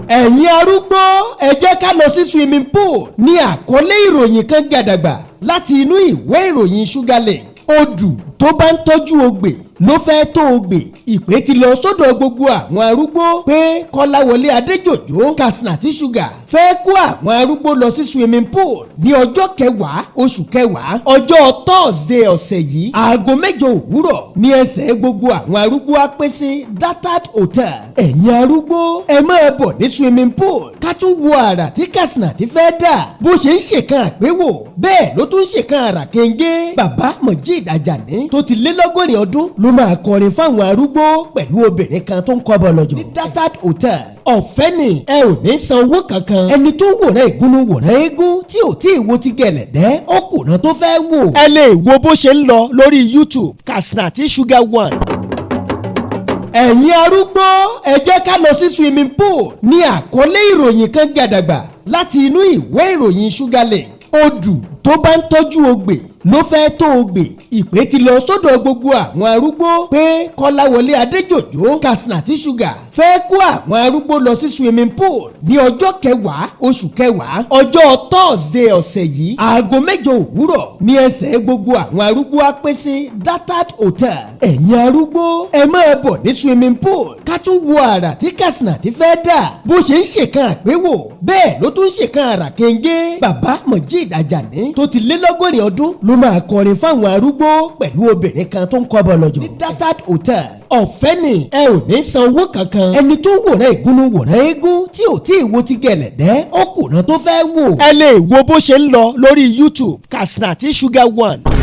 Ẹ̀yin arúgbó, ẹ jẹ́ ká lọ sí swimming pool ní àkọlé ìròyìn kan gàdàgbà láti inú ìwé ìròyìn Sugar Link. Odù tó bá ń tọ́jú ogbè ló fẹ́ tó ogbè. Ìpè ti lọ sọ́dọ̀ gbogbo àwọn arúgbó pé Kọ́láwọlé Adéjòjò Kasinati Sugar fẹ́ kó àwọn arúgbó lọ sí swimming pool ní ọjọ́ 10 oṣù 10, ọjọ́ Thursday ọ̀sẹ̀ yìí. Aago 8 òwúrọ̀ ní ẹsẹ̀ gbogbo àwọn arúgbó á pé sí Datad Hotel. Ẹ̀yin arúgbó, ẹ máa bọ̀ ní swimming pool ká tún wo àrà tí Kasinati fẹ́ dà. Bó ṣe ń ṣèkan àgbéwò, bẹ́ẹ̀ ló tún ń ṣèkan àrà kéńgé. Bàbá Mojeed Ajani tó ti lé 80 ọdún ló máa kọrin fáwọn arúgbó pẹ̀lú obìnrin kan tó ń kọ́ bọ̀ lọ́jọ́ ní Datad Hotel. Ọ̀fẹ́ ni, ẹ ò ní san owó kankan. Ẹni tó wòran ìgúnnu, wòran eégún tí ò tí ì wo ti gẹ̀lẹ̀dẹ́, ó kùnà tó fẹ́ wò. Ẹ lè wo bó ṣe ń lọ lórí YouTube, Kasinati Sugar One. Ẹ̀yin arúgbó, ẹ jẹ́ ká lọ sí swimming pool ní àkọlé ìròyìn kan gàdàgbà láti inú ìwé ìròyìn Sugar Link. Odù tó bá ń tọ́jú ogbè ló fẹ́ tó ogbè. Ìpè ti lọ sọ́dọ̀ gbogbo àwọn arúgbó pé Kọ́láwọlé Adéjòjò Kasinati Sugar fẹ́ kó àwọn arúgbó lọ sí swimming pool ní ọjọ́ 10 oṣù 10, ọjọ́ Thursday ọ̀sẹ̀ yìí. Aago 8 òwúrọ̀ ní ẹsẹ̀ gbogbo àwọn arúgbó á pé sí Datad Hotel. Ẹ̀yin arúgbó, ẹ máa bọ̀ ní swimming pool ká tún wo àrà tí Kasinati fẹ́ dà. Bó ṣe ń ṣèkan àgbéwò, bẹ́ẹ̀ ló tún ń ṣèkan àrà kéńgé. Bàbá Mojeed Ajani tó ti lé 80 ọdún ló máa kọrin fáwọn arúgbó pẹ̀lú obìnrin kan tó ń kọ́ bọ̀ lọ́jọ́ ní Datad Hotel. Ọ̀fẹ́ ni, ẹ ò ní san owó kankan. Ẹni tó wòran ìgúnnu, wòran eégún tí ò tí ì wo ti gẹ̀lẹ̀dẹ́, ó kùnà tó fẹ́ wò. Ẹ lè wo bó ṣe ń lọ lórí YouTube, Kasinati Sugar One.